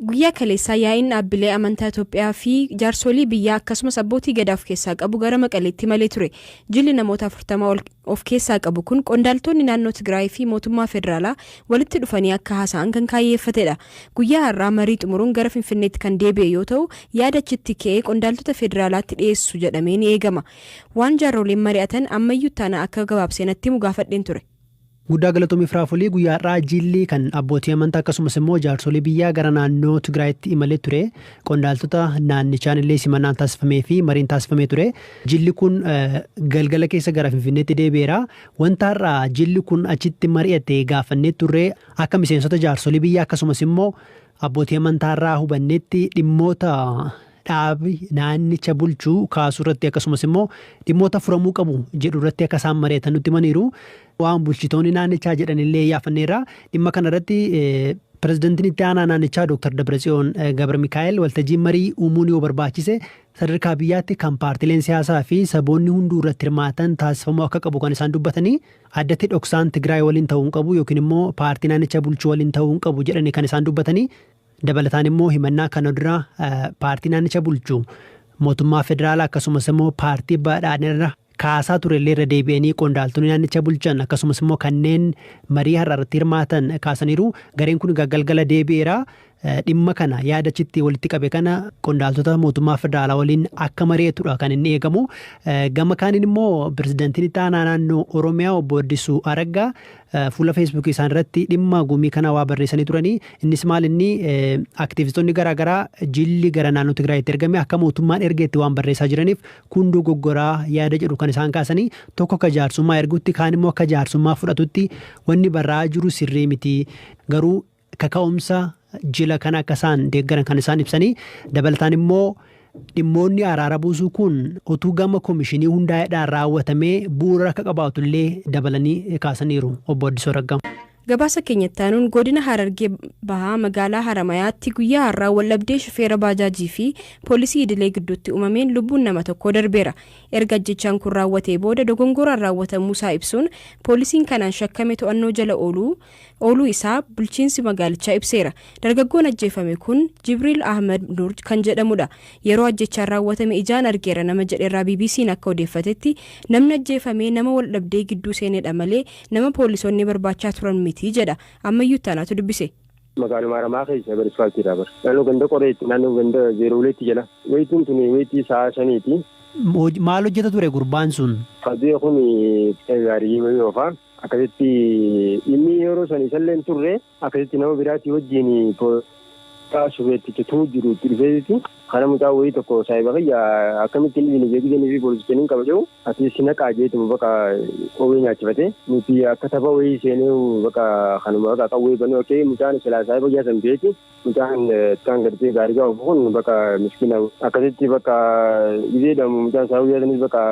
Guyyaa kaleessaa yaa'iin dhaabbilee amantaa Itoophiyaa fi jaarsolii biyyaa akkasumas abbootii gadaa of keessaa qabu gara Maqaleetti malee ture. Jilli namoota 40 of keessaa qabu kun qondaaltonni naannoo Tigraay fi mootummaa federaalaa walitti dhufanii akka haasa'an kan kaayyeeffatedha. Guyyaa har'aa marii xumuruun gara Finfinneetti kan deebi'e yoo ta'u, yaada achitti ka'ee qondaaltota federaalaatti dhiyeessu jedhamee ni eegama. Waan jaarroleen mari'atan ammayyuu taana akka gabaabsee natti himu gaafadheen ture. Guddaa galatoomii Firaafolii. Guyyaa har'aa jilli kan abbootii amantaa akkasumas immoo jaarsolii biyyaa gara naannoo Tigraayitti imalee ture. Qondaaltota naannichaan illee simannaan taasifamee fi mariin taasifamee ture. Jilli kun galgala keessa gara Finfinneetti deebi'eera. Wanta har'aa jilli kun achitti mari'ate gaafannee turre. Akka miseensota jaarsolii biyyaa akkasumas immoo abbootii amantaa irraa hubannetti, dhimmoota dhaabi naannicha bulchuu kaasuu irratti akkasumas immoo dhimmoota furamuu qabu jedhu irratti akka isaan mari'atan nutti himaniiru. Waan bulchitoonni naannichaa jedhanillee yaafanneerra. Dhimma kana irratti pirezidantiin itti aanaa naannichaa Dr. Dabratsiyoon Gabra Mikaa'el waltajjii marii uumuun yoo barbaachise sadarkaa biyyaatti kan paartileen siyaasaa fi saboonni hunduu irratti hirmaatan taasifamuu akka qabu kan isaan dubbatanii, addatti dhoksaan Tigraay waliin ta'uu hin qabu yookiin immoo paartii naannicha bulchuu waliin ta'uu hin qabu jedhanii kan isaan dubbatanii. Dabalataan immoo himannaa kana dura paartii naannicha bulchu, mootummaa federaalaa akkasumas immoo paartii badhaadhinarra kaasaa ture illee irra deebi'anii qondaaltonni naannicha bulchan akkasumas immoo kanneen marii har'a irratti hirmaatan kaasaniiru. Gareen kun galgala deebi'eera. Dhimma kana yaada achitti walitti qabe kana qondaaltota mootummaa federaalaa waliin akka mari'atudha kan inni eegamu. Gama kaaniin immoo pirezidantiin itti aanaa naannoo Oromiyaa obbo Addisuu Araggaa fuula Feesbuukii isaan irratti dhimma gumii kana waa barreessanii turanii. Innis maal, inni aktiivistonni garaagaraa jilli gara naannoo Tigraayitti ergame akka mootummaan ergeetti waan barreessaa jiraniif kun dogoggoraa yaada jedhu kan isaan kaasanii, tokko akka jaarsummaa ergutti, kaan immoo akka jaarsummaa fudhatutti wanni barraa'aa jiru sirrii miti, garuu kaka'umsa jila kana akka isaan deeggaran kan isaan ibsanii. Dabalataan immoo dhimmoonni araara buusuu kun utuu gama komishinii hundaa'eedhaan raawwatamee bu'uura akka qabaatu illee dabalanii kaasaniiru obbo Addisuu Araggaa. Gabaasa keenyatti aanuun godina Harargee Bahaa magaalaa Haramayaatti guyyaa har'aa waldhabdee shufeera baajaajii fi poolisii idilee gidduutti uumameen lubbuun nama tokkoo darbeera. Erga ajjechaan kun raawwatee booda dogongoraan raawwatamuu isaa ibsuun poolisiin kanaan shakkame to'annoo jala ooluu isaa bulchiinsi magaalichaa ibseera. Dargaggoon ajjeefame kun Jibriil Ahmed Nur kan jedhamudha. Yeroo ajjechaan raawwatame ijaan argeera nama jedherraa BBC'n akka odeeffatetti, namni ajjeefame nama waldhabdee gidduu seenedha malee nama poolisoonni barbaachaa turan miti jedha. Ammayyuu taanaatu dubbise. Magaaluma Haramaa keessa bara isfaaltiidha bara. Naannoo ganda Qoreetti, naannoo ganda 02 jala. Wayitiin tuni wayitii sa'a 5ti. Maal hojjeta ture gurbaan sun? Fadee kun gaarii wayii oofaa. Akkasitti inni yeroo san isallee hin turre, akkasitti nama biraatii wajjin shufeetticha tumuu jiru itti dhufeetitti kana mucaa wayii tokko saayiba kiyya akkamitti inni inni jeeqisanii fi poolisicha hin qaba jiru ati si naqaa jeetuma bakka qawwee nyaachifate. Nuti akka tapha wayii seenee bakka kanuma bakka qawwee banuu akkee mucaan silaa saayiba kiyya san beeki. Mucaan kan gartee gaarii gaafa kun bakka miskiina akkasitti bakka gizeedhamu mucaan saayiba kiyya sanis bakka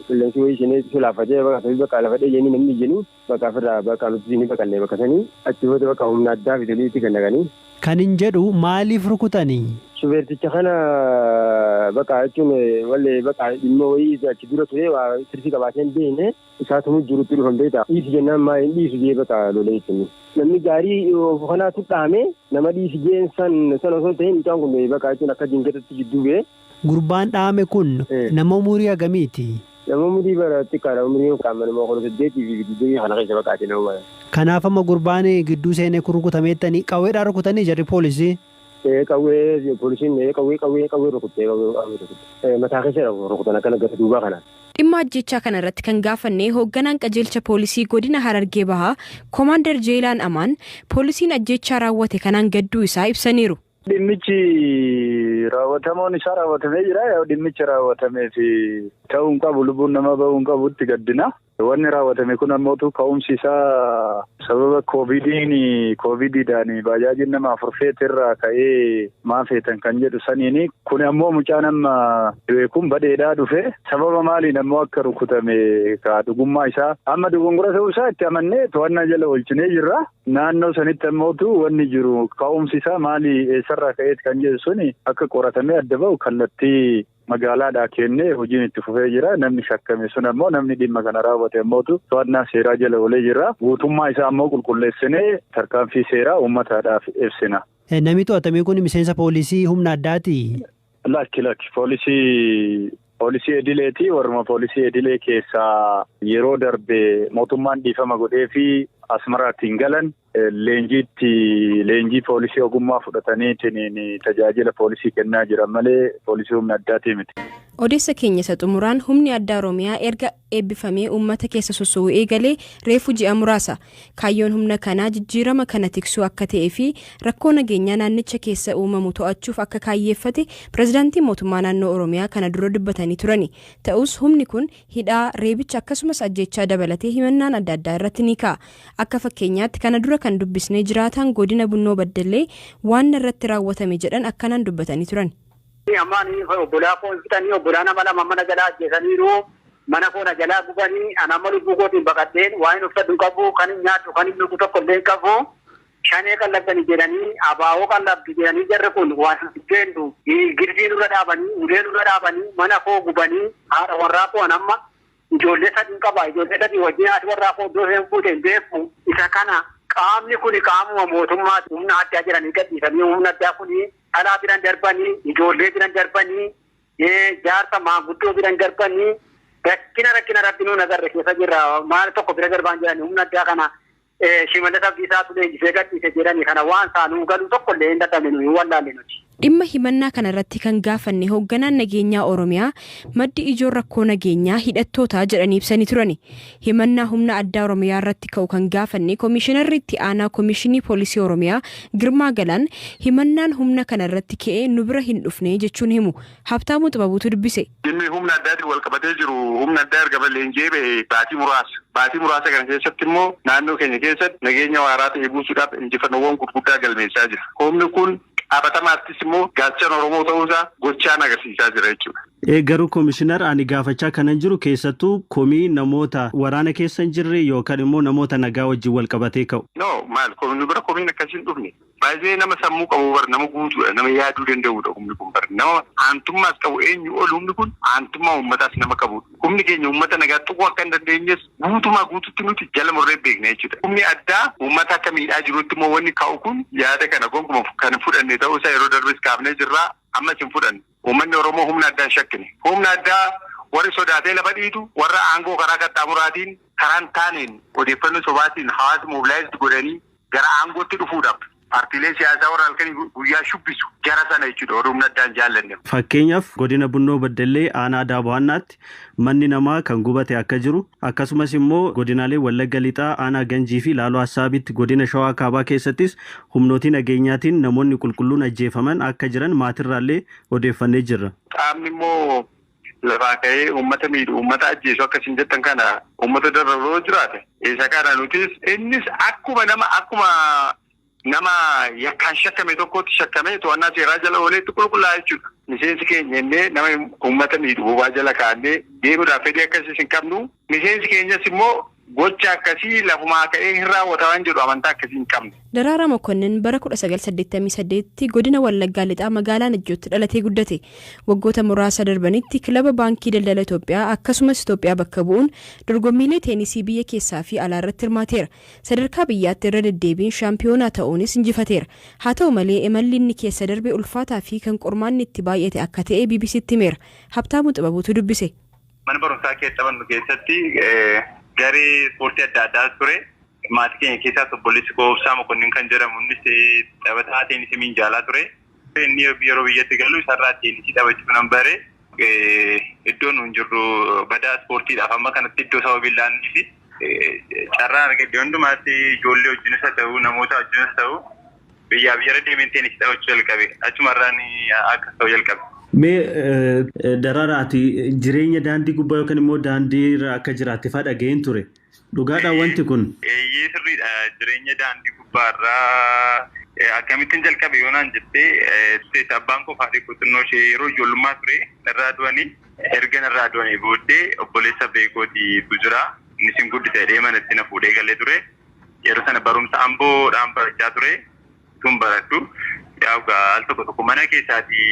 qilleensi wayii seenee silaafatee bakka bakka lafa dheeyanii namni jenii bakka ofirraa bakka nuti ni baqanne bakka sanii achi booda bakka humna addaa fidanii itti gannaqanii. Kan hin jedhu maaliif rukutanii? Shufeerticha kana bakka jechuun wallee bakka dhimma wayii achi dura ture waa sirrii qabaatee hin beekne isaatu jirutti dhufan beektaa. Dhiisi jennaan maa hin dhiisu jee bakka lolee jechuun. Namni gaarii of kanaatu dhaame nama dhiisi jeen san san osoo hin ta'in mucaan kun bakka jechuun akka dingatatti gidduu ba'e. Gurbaan dhaame kun nama umurii hagamiiti? Nama umurii bara xiqqaadha, umurii qaama nama 18 fi 20 kana keessa bakkaati nama. Kanaaf amma gurbaan gidduu seenee kun rukutameettanii qawweedhaan rukutanii jarri poolisii? Qawwee poolisiin qawwee rukuttee, qawwee rukuttee mataa keessa rukutan akkana gara duubaa kana. Dhimma ajjechaa kana irratti kan gaafanne hoogganaan qajeelcha poolisii godina Harargee Bahaa Koomaandar Jeelaan Amaan poolisiin ajjechaa raawwate kanaan gadduu isaa ibsaniiru. Dhimmichi raawwatamuun isaa raawwatamee jira. Yoo dhimmichi raawwatamee fi ta'uu hin qabu, lubbuun nama bahuu hin qabutti gaddina. Wanni raawwatame kun ammootu ka'umsi isaa sababa koovidiidhaan baajaajiin nama afur feetirraa ka'ee maa feetan kan jedhu saniini. Kun ammoo mucaan amma du'e kun badheedhaa dhufe sababa maaliin ammoo akka rukutame ka dhugummaa isaa amma dogongora ta'uu isaa itti amannee to'annaa jala oolchinee jirra. Naannoo sanitti ammootu wanni jiru ka'umsi isaa maali, eessarraa ka'eet kan jedhu suni akka qoratamee adda ba'u kallattii magaalaadhaa kennee hojiin itti fufee jira. Namni shakkame sun ammoo namni dhimma kana raawwate ammootu to'annaa seeraa jala oolee jira. Guutummaa isaa ammoo qulqulleessinee tarkaanfii seeraa uummataadhaaf ibsina. Namni to'atame kun miseensa poolisii humna addaati? Lakki poolisii idileeti. Warruma poolisii idilee keessaa yeroo darbe mootummaan dhiifama godhee fi Asmaraatti galan leenjii poolisii ogummaa fudhatanii tajaajila poolisii kennaa jiran malee poolisii humna addaatii miti. Odeessa keenya isa xumuraan humni addaa Oromiyaa erga eebbifamee uummata keessa soso'uu eegalee reefu ji'a muraasa. Kaayyoon humna kanaa jijjiirama kana tiksuu akka ta'ee fi rakkoo nageenyaa naannicha keessa uumamu to'achuuf akka kaayyeeffate pirezidaantiin mootummaa naannoo Oromiyaa kana dura dubbatanii turani. Ta'us humni kun hidhaa, reebicha akkasumas ajjeechaa dabalatee himannaan adda addaa irratti ni ka'a. Akka fakkeenyaatti kana dura kan dubbisnee jiraataan godina Bunnoo Baddallee waan irratti raawwatame jedhan akkanaan dubbatanii turan. Ammaan obbolaa koo fixanii obbolaa nama lama mana jalaa ajjeesaniiru mana koo na jalaa gubanii ani amma lubbuu kootiin baqadheen waan hin uffadhu qabu kan hin nyaadhu kan hin dhugu tokko illee hin qabu shanee qallabdanii jedhanii abaaboo qallabdu jedhanii jarri kun waan hin girdii nurra dhaabanii ulee nurra dhaabanii mana koo gubanii haadha warraa koo an amma ijoollee sadii qaba ijoollee sadii wajjin haati warraa koo iddoo isheen fuute hin beeku isa kana qaamni kun qaamuma mootummaa humna addaa jedhanii gadhiisanii humna addaa kuni dhalaa biran darbanii ijoollee biran darbanii jaarsa maanguddoo biran darbanii rakkina rabbi nuun agarre keessa jirra maal tokko bira darbaan jedhanii humna addaa kana Shimallis Abdiisaatu leenjisee gadhiise jedhanii kana waan saanuu galuu tokko illee hin dadhabne nuyi wallaalle nuti. Dhimma himannaa kana irratti kan gaafanne hoogganaan nageenyaa Oromiyaa maddi ijoon rakkoo nageenyaa hidhattoota jedhanii ibsanii turani. Himannaa humna addaa Oromiyaa irratti ka'u kan gaafanne Komishinarri itti aanaa Komishinii Poolisii Oromiyaa Girmaa Galaan himannaan humna kana irratti ka'ee nu bira hin dhufne jechuun himu. Habtaamuu Xibabuutu dubbise. Dhimmi humna addaatiin wal qabatee jiru humna addaa erga leenji'ee ba'e baatii muraasa. Baatii muraasa kana keessatti immoo naannoo keenya keessatti nageenya waaraa ta'e buusuudhaaf injifannoowwan gurguddaa galmeessaa jira. Humni kun Qabatamaattis immoo gaachana Oromoo ta'uusaa gochaan agarsiisaa jira jechuudha. Garuu Komishinar ani gaafachaa kanan jiru keessattuu komii namoota waraana keessa hin jirre yookaan immoo namoota nagaa wajjin wal qabatee ka'u. No maal nu bira komiin akkasii hin dhufne. Baay'ee nama sammuu qabu bar nama guutuudha nama yaaduu danda'uudha humni kun bar nama aantummaas qabu eenyu ol humni kun aantummaa uummataas nama qabudha. Humni keenya uummata nagaa tuquu akka hin dandeenyes guutumaa guututti nuti jala murree beekna jechuudha. Humni addaa uummata akka miidhaa jirutti immoo wanni ka'u kun yaada kana gonkumaa kan fudhanne ta'uusaa yeroo darbes kaafnee jirraa ammas hin fudhanne. Uummanni Oromoo humna addaa hin shakkine. Humna addaa warri sodaatee lafa dhiitu warra aangoo karaa qaxxaamuraatiin karaan taaneen odeeffannoo sobaatiin hawaasa mobilaayiz godhanii gara aangootti dhufuudhaaf paartiilee siyaasaa warra halkanii guyyaa shubbisu jara sana jechuudha warri humna addaan jaallanne. Fakkeenyaaf godina Bunnoo Baddallee aanaa Daabo'annaatti manni namaa kan gubate akka jiru akkasumas immoo godinaalee Wallagga Lixaa aanaa Ganjii fi Laaloo Hassaabitti godina Shawaa Kaabaa keessattis humnootii nageenyaatiin namoonni qulqulluun ajjeefaman akka jiran maatirraallee odeeffannee jirra. Qaamni immoo lafaa ka'ee uummata miidhu uummata ajjeesu akkasiin jettan kana uummata dararoo jiraate isa kana nutis innis akkuma nama yakkaan shakkame tokkotti shakkame to'annaa seeraa jala ooleetti qulqullaa'aa jechuudha. Miseensi keenya innee nama uummata miidhu bobaa jala kaa'annee deemuudhaaf fedhii akkasiis hin qabnu. Miseensi keenyas immoo gocha akkasii lafumaa ka'ee hin raawwataman jedhu amantaa akkasii hin qabnu. Daraaraa Mokonnin bara 1988 godina Wallaggaa Lixaa magaalaa Najjootti dhalatee guddate. Waggoota muraasa darbanitti kilaba baankii daldala Itoophiyaa akkasumas Itoophiyaa bakka bu'uun dorgommiilee teenisii biyya keessaa fi alaa irratti hirmaateera. Sadarkaa biyyaatti irra deddeebiin shaampiyoonaa ta'uunis injifateera. Haa ta'u malee imalli inni keessa darbe ulfaataa fi kan qormaanni itti baay'ate akka ta'e BBCtti himeera. Habtaamuu Xibabuutu dubbise. Mana barumsaa keessa taphannu keessatti garee ispoortii adda addaa ture. Maatii keenya keessaa obboleessi koo Obsaa Mokonnin kan jedhamu innis taphataa teenisii minjaalaa ture. Inni yeroo biyyatti galu isarraa teenisii taphachuu nan bare. Iddoon nuun jirru badaa ispoortiidhaaf amma kanatti iddoo sababii laanniif carraan argadhe hundumaatti ijoollee wajjinis haa ta'u namoota wajjinis haa ta'u biyyaa biyyarra deemeen teenisii taphachuu jalqabe. Achumarraan akkas ta'u jalqabe. Mee Daraaraa ati jireenya daandii gubbaa yookaan immoo daandii irra akka jiraatte fa'aa dhaga'een ture. Dhugaadhaan wanti kun? Eeyyee sirriidha. Jireenya daandii gubbaarraa akkamittiin jalqabe yoo naan jettee abbaan koo faadhi qotinnoo ishee yeroo ijoollummaa ture narraa du'anii erga narraa du'anii booddee obboleessa beekootiitu jira. Innis hin guddise jedhee manatti na fuudhee galee ture. Yeroo sana barumsa amboodhaan barachaa ture. Tun baradhu. Yaa'u al tokko tokko mana keessaatii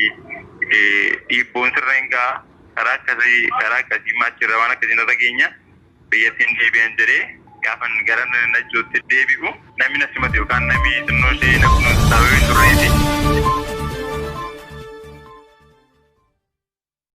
dhiibboon sirra hin ga'a. Karaa akkasii karaa akkasii maachirra waan akkasii irra geenya biyyattiin deebi'an jedhee gaafan gara Najjootti deebi'u namni na simate yookaan namni xinnoo ishee na kunuunsu sababii hin turreefi.